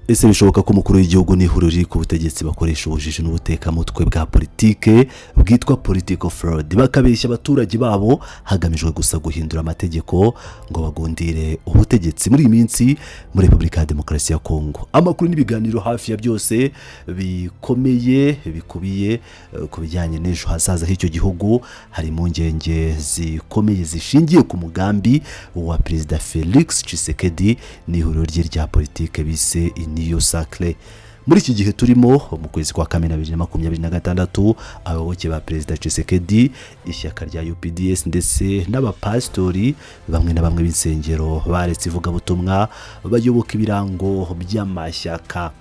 Ese bishoboka ko umukuru w'igihugu n'ihuriro riri ku butegetsi bakoresha ubujiji n'ubutekamutwe bwa politike bwitwa political fraud, bakabeshya abaturage babo hagamijwe gusa guhindura amategeko ngo bagundire ubutegetsi? Muri iyi minsi muri Repubulika ya Demokarasi ya Kongo, amakuru n'ibiganiro hafi ya byose bikomeye bikubiye ku bijyanye n'ejo hazaza h'icyo gihugu, hari impungenge zikomeye zishingiye ku mugambi wa Perezida Felix Tshisekedi n'ihuriro rye rya politike bise Union Sacrée. Muri iki gihe turimo, mu kwezi kwa Kamena 2026, abayoboke ba Perezida Tshisekedi, ishyaka rya UDPS ndetse n'abapasitori bamwe na bamwe b'insengero baretse ivugabutumwa bayoboka ibirango by'amashyaka,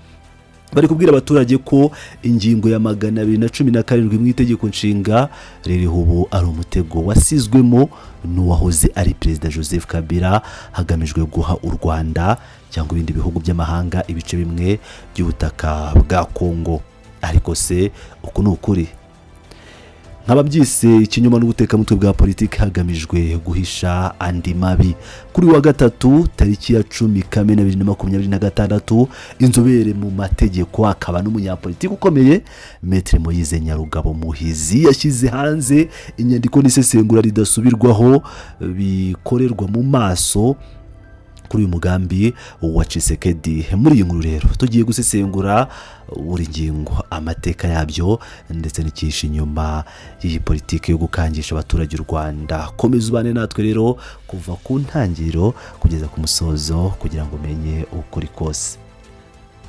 bari kubwira abaturage ko ingingo ya 217 mu Itegeko Nshinga ririho ubu ari umutego wasizwemo n'uwahoze ari Perezida Joseph Kabila, hagamijwe guha u Rwanda cyangwa ibindi bihugu by'amahanga ibice bimwe by'ubutaka bwa Kongo. Ariko se uku ni ukuri? Nkaba byise ikinyoma n'ubutekamutwe bwa politiki hagamijwe guhisha andi mabi. Kuri wa gatatu tariki ya 10 Kamena 2026, inzobere mu mategeko akaba n'umunyapolitiki ukomeye Maître Moise Nyarugabo Muhizi yashyize hanze inyandiko n'isesengura ridasubirwaho bikorerwa mu maso kuri uyu mugambi wa Tshisekedi. Muri iyi nkuru rero tugiye gusesengura buri ngingo, amateka yabyo ndetse n'ikihishe inyuma y'iyi politiki yo gukangisha abaturage u Rwanda. Komeza ubane natwe rero kuva ku ntangiriro kugeza ku musozo kugira ngo umenye ukuri kose.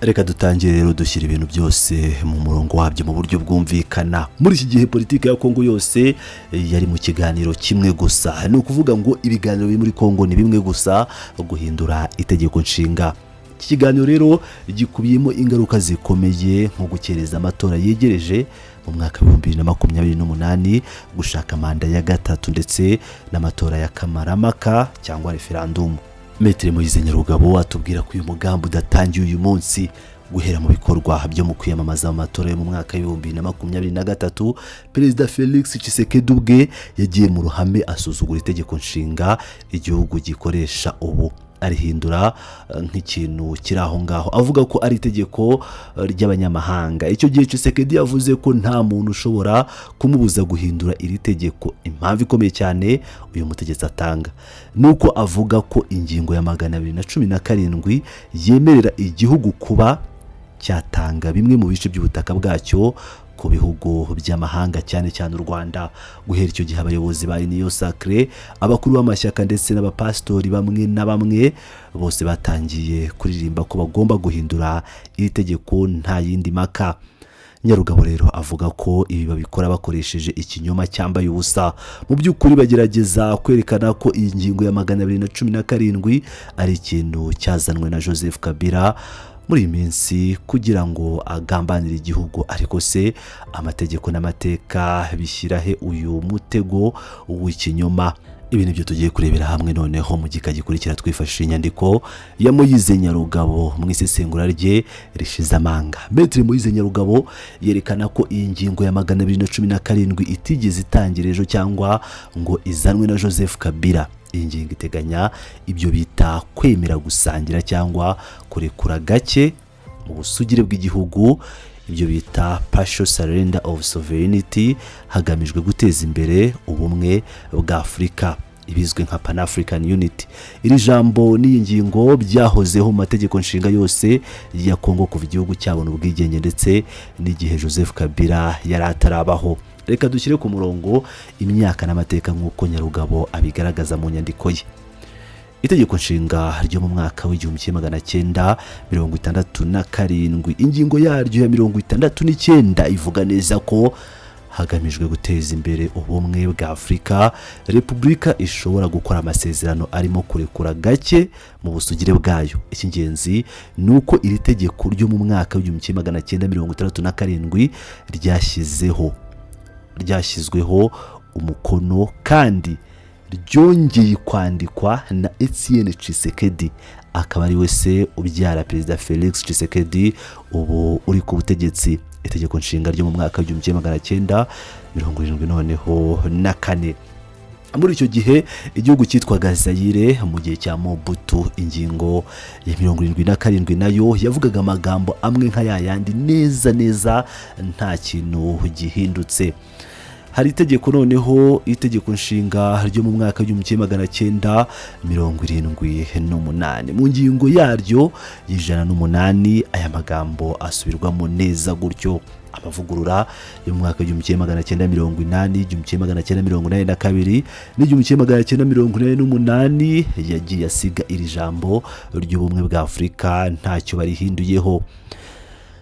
Reka dutangire rero dushyira ibintu byose mu murongo wabyo mu buryo bwumvikana. Muri iki gihe politiki ya Kongo yose yari mu kiganiro kimwe gusa, ni ukuvuga ngo ibiganiro biri muri Kongo ni bimwe gusa: guhindura Itegeko Nshinga. Iki kiganiro rero gikubiyemo ingaruka zikomeye nko gukereza amatora yegereje mu mwaka wa 2028, gushaka manda ya gatatu ndetse n'amatora ya kamaramaka cyangwa referandumu. Maître Moise Nyarugabo atubwira ko uyu mugambi udatangiye uyu munsi. Guhera mu bikorwa byo mu kwiyamamaza mu matora yo mu mwaka wa 2023, Perezida Felix Tshisekedi ubwe yagiye mu ruhame asuzugura Itegeko Nshinga igihugu gikoresha ubu, arihindura nk'ikintu kiri aho ngaho, avuga ko ari itegeko ry'abanyamahanga. Icyo gihe Tshisekedi yavuze ko nta muntu ushobora kumubuza guhindura iri tegeko. Impamvu ikomeye cyane uyu mutegetsi atanga ni uko avuga ko ingingo ya 217 yemerera igihugu kuba cyatanga bimwe mu bice by'ubutaka bwacyo ku bihugu by'amahanga, cyane cyane u Rwanda. Guhera icyo gihe, abayobozi ba Union Sacrée, abakuru b'amashyaka ndetse n'abapasitori bamwe na bamwe bose batangiye kuririmba ko bagomba guhindura iri tegeko nta yindi maka. Nyarugabo rero avuga ko ibi babikora bakoresheje ikinyoma cyambaye ubusa. Mu by'ukuri bagerageza kwerekana ko iyi ngingo ya 217 ari ikintu cyazanwe na Joseph Kabila muri iyi minsi kugira ngo agambanire igihugu. Ariko se amategeko n'amateka bishyira he uyu mutego w'ikinyoma? Ibi nibyo tugiye kurebera hamwe noneho mu gika gikurikira, twifashishije inyandiko ya Moise Nyarugabo mu isesengura rye rishize amanga. Maître Moise Nyarugabo yerekana ko iyi ngingo ya 217 itigeze itangira ejo cyangwa ngo izanwe na Joseph Kabila. Iyi ngingo iteganya ibyo bita kwemera gusangira cyangwa kurekura gake mu busugire bw'igihugu, ibyo bita partial surrender of sovereignty, hagamijwe guteza imbere ubumwe bwa Afurika, ibizwi nka Pan African Unity. Iri jambo n'iyi ngingo byahozeho mu mategeko nshinga yose ya Kongo kuva igihugu cyabona ubwigenge, ndetse n'igihe Joseph Kabila yari atarabaho. Reka dushyire ku murongo imyaka n'amateka nk'uko Nyarugabo abigaragaza mu nyandiko ye. Itegeko Nshinga ryo mu mwaka wa 1967, ingingo yaryo ya 69 ivuga neza ko hagamijwe guteza imbere ubumwe bwa Afurika, repubulika ishobora gukora amasezerano arimo kurekura gake mu busugire bwayo. Icy'ingenzi ni uko iri tegeko ryo mu mwaka wa 1967 ryashyizweho umukono kandi ryongeye kwandikwa na Etienne Tshisekedi, akaba ari we se ubyara Perezida Felix Tshisekedi ubu uri ku butegetsi. Itegeko Nshinga ryo mu mwaka wa 1974. Muri icyo gihe igihugu cyitwaga Zayire mu gihe cya Mobutu, ingingo ya 77 nayo yavugaga amagambo amwe nka yayandi neza neza, nta kintu gihindutse. Hari itegeko noneho, itegeko nshinga ryo mu mwaka w'1978, mu ngingo yaryo y'108 aya magambo asubirwamo neza gutyo. Amavugurura yo mu mwaka w'1980, 1982 n'1988 yagiye asiga iri jambo ry'ubumwe bwa Afurika ntacyo barihinduyeho.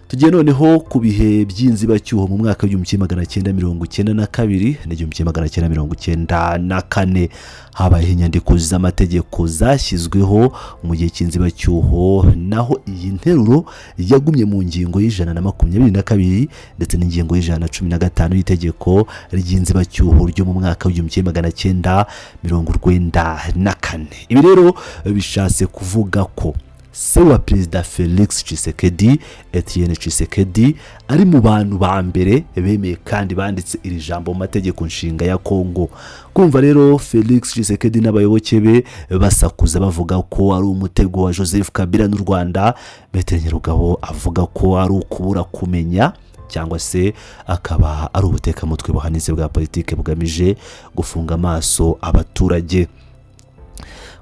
Tugiye noneho ku bihe by'inzibacyuho. Mu mwaka w'1992 n'1994 habayeho inyandiko z'amategeko zashyizweho mu gihe cy'inzibacyuho. Naho iyi nteruro yagumye mu ngingo y'122 ndetse n'ingingo y'115 y'itegeko ry'inzibacyuho ryo mu mwaka w'1994. Ibi rero bishatse kuvuga ko se wa Perezida Felix Tshisekedi, Etienne Tshisekedi, ari mu bantu ba mbere bemeye kandi banditse iri jambo mu mategeko nshinga ya Kongo. Kumva rero Felix Tshisekedi n'abayoboke be basakuza bavuga ko ari umutego wa Joseph Kabila n'u Rwanda, Maître Nyarugabo avuga ko ari ukubura kumenya cyangwa se akaba ari ubutekamutwe buhanitse bwa politiki bugamije gufunga amaso abaturage.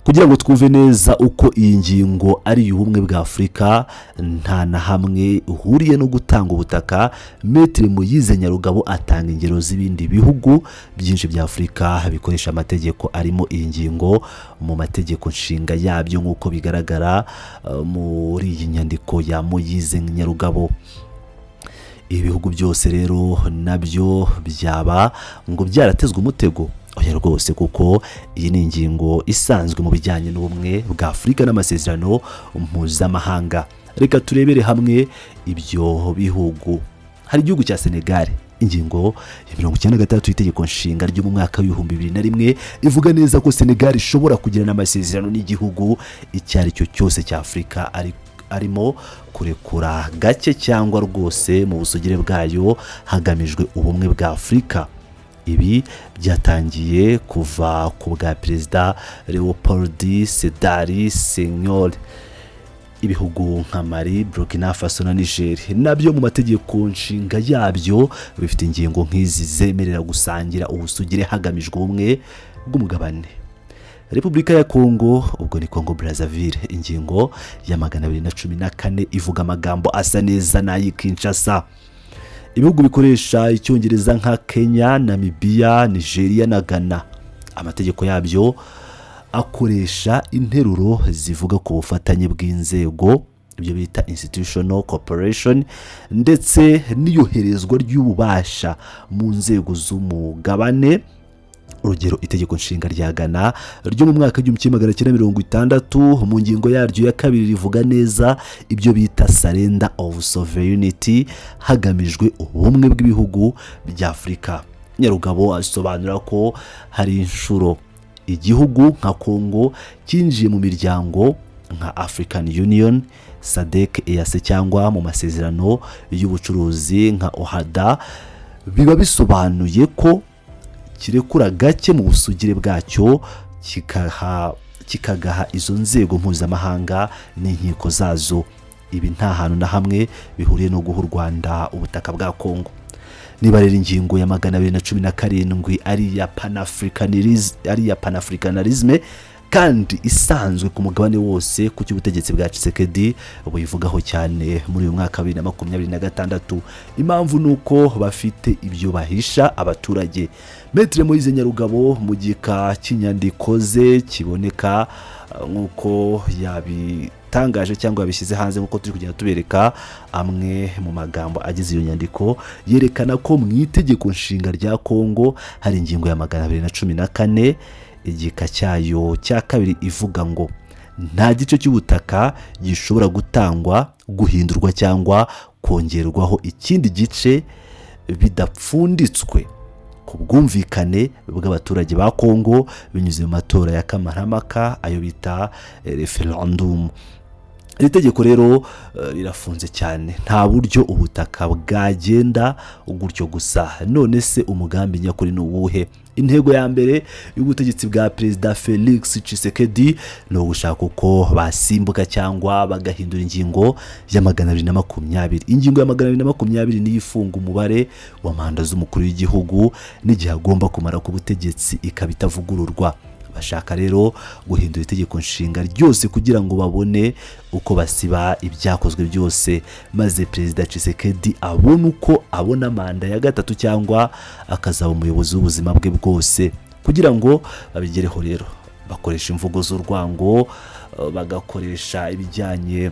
Kugira ngo twumve neza uko iyi ngingo ari iy'ubumwe bwa Afurika, nta na hamwe ihuriye no gutanga ubutaka, Maître Moïse Nyarugabo atanga ingero z'ibindi bihugu byinshi bya Afurika bikoresha amategeko arimo iyi ngingo mu mategeko nshinga yabyo, nk'uko bigaragara muri iyi nyandiko ya Moïse Nyarugabo. Ibihugu byose rero nabyo byaba ngo byaratezwe umutego? Oya rwose, kuko iyi ni ingingo isanzwe mu bijyanye n'ubumwe bwa Afurika n'amasezerano mpuzamahanga. Reka turebere hamwe ibyo bihugu. Hari igihugu cya Senegal. Ingingo ya 96 y'itegeko nshinga ryo mu mwaka w'2001 ivuga neza ko Senegal ishobora kugirana amasezerano n'igihugu icyo ari cyo cyose cya Afurika arimo kurekura gake cyangwa rwose mu busugire bwayo hagamijwe ubumwe bwa Afurika. Ibi byatangiye kuva ku bwa Perezida Leopold Sedar Senghor. Ibihugu nka Mali, Burkina Faso na Niger nabyo mu mategeko nshinga yabyo bifite ingingo nk'izi zemerera gusangira ubusugire hagamijwe ubumwe bw'umugabane. Repubulika ya Kongo, ubwo ni Kongo Brazzaville, ingingo ya 214 ivuga amagambo asa neza n'ay'i Kinshasa. Ibihugu bikoresha Icyongereza nka Kenya, Namibia, Nigeria na Ghana, amategeko yabyo akoresha interuro zivuga ku bufatanye bw'inzego, ibyo bita institutional cooperation, ndetse n'iyoherezwa ry'ububasha mu nzego z'umugabane. Urugero, itegeko nshinga rya Ghana ryo mu mwaka w'1960 mu ngingo yaryo ya 2 rivuga neza ibyo bita surrender of sovereignty hagamijwe ubumwe bw'ibihugu bya Afurika. Nyarugabo asobanura ko hari inshuro igihugu nka Kongo cyinjiye mu miryango nka African Union, SADC, EAC cyangwa mu masezerano y'ubucuruzi nka OHADA, biba bisobanuye ko kirekura gake mu busugire bwacyo kikagaha izo nzego mpuzamahanga n'inkiko zazo. Ibi nta hantu na hamwe bihuriye no guha u Rwanda ubutaka bwa Kongo. Niba rero ingingo ya 217 ari iya panafricanisme kandi isanzwe ku mugabane wose, kuki ubutegetsi bwa Tshisekedi buyivugaho cyane muri uyu mwaka wa 2026? Impamvu ni uko bafite ibyo bahisha abaturage. Maître Moïse Nyarugabo mu gika cy'inyandiko ze kiboneka nk'uko yabitangaje cyangwa yabishyize hanze, nk'uko turi kugenda tubereka amwe mu magambo agize iyo nyandiko, yerekana ko mu itegeko nshinga rya Kongo hari ingingo ya 214 igika cyayo cya 2 ivuga ngo nta gice cy'ubutaka gishobora gutangwa, guhindurwa cyangwa kongerwaho ikindi gice bidapfunditswe ku bwumvikane bw'abaturage ba Kongo binyuze mu matora ya kamarampaka, ayo bita referendum. Iri tegeko rero rirafunze cyane, nta buryo ubutaka bwagenda gutyo gusa. None se umugambi nyakuri ni uwuhe? Intego ya mbere y'ubutegetsi bwa Perezida Felix Tshisekedi ni ugushaka uko basimbuka cyangwa bagahindura ingingo ya 220. Ingingo ya 220 niyo ifunga umubare wa manda z'umukuru w'igihugu n'igihe agomba kumara ku butegetsi, ikaba itavugururwa. Bashaka rero guhindura itegeko nshinga ryose kugira ngo babone uko basiba ibyakozwe byose, maze Perezida Tshisekedi abone uko abona manda ya gatatu cyangwa akazaba umuyobozi w'ubuzima bwe bwose. Kugira ngo babigereho rero, bakoresha imvugo z'urwango, bagakoresha ibijyanye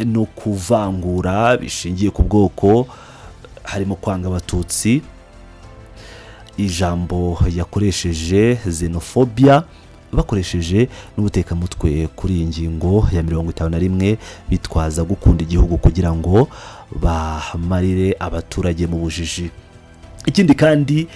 no kuvangura bishingiye ku bwoko, harimo kwanga Abatutsi, ijambo yakoresheje xenophobia, bakoresheje n'ubutekamutwe kuri iyi ngingo ya 51, bitwaza gukunda igihugu kugira ngo bamarire abaturage mu bujiji. Ikindi kandi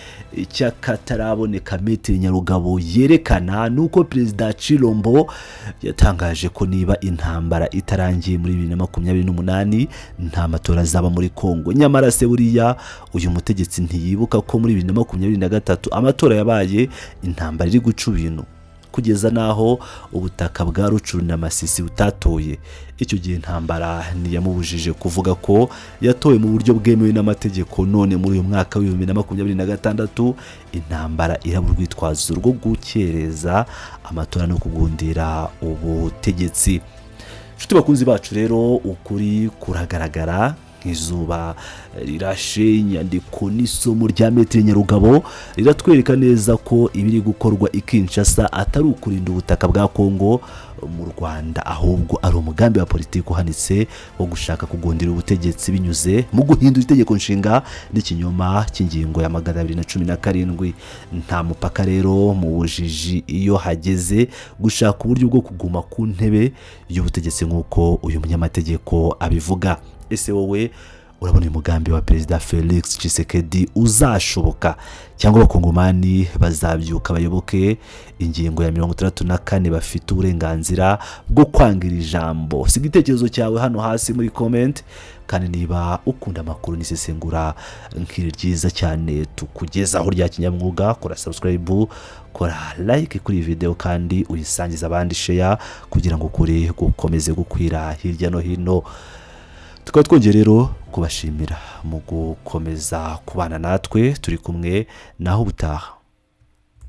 cy'akataraboneka Maître Nyarugabo yerekana ni uko Perezida Tshilombo yatangaje ko niba intambara itarangiye muri 2028, nta matora azaba muri Kongo. Nyamara se buriya uyu mutegetsi ntiyibuka ko muri 2023 amatora yabaye intambara iri guca ibintu, kugeza n'aho ubutaka bwa Rutshuru na Masisi butatoye? Icyo gihe intambara ntiyamubujije kuvuga ko yatowe mu buryo bwemewe n'amategeko. None muri uyu mwaka wa 2026 intambara iraba urwitwazo rwo gukereza amatora no kugundira ubutegetsi. Inshuti bakunzi bacu rero, ukuri kuragaragara nk'izuba rirashe. Inyandiko n'isomo rya Maître Nyarugabo riratwereka neza ko ibiri gukorwa i Kinshasa atari ukurinda ubutaka bwa Kongo mu Rwanda, ahubwo ari umugambi wa politiki uhanitse wo gushaka kugundira ubutegetsi binyuze mu guhindura itegeko nshinga n'ikinyoma cy'ingingo ya 217. Nta mupaka rero mu bujiji iyo hageze gushaka uburyo bwo kuguma ku ntebe y'ubutegetsi, nk'uko uyu munyamategeko abivuga. Ese wowe urabona uyu mugambi wa Perezida Felix Tshisekedi uzashoboka, cyangwa Abakongomani bazabyuka bayoboke ingingo ya 64, bafite uburenganzira bwo kwangira ijambo? Siga igitekerezo cyawe hano hasi muri comment. Kandi niba ukunda amakuru n'isesengura nk'iri ryiza cyane tukugezaho rya kinyamwuga, kora subscribe, kora like kuri iyi video, kandi uyisangize abandi, share, kugira ngo ukuri gukomeze gukwira hirya no hino. Tukaba twongeye rero kubashimira mu gukomeza kubana natwe. Turi kumwe naho ubutaha.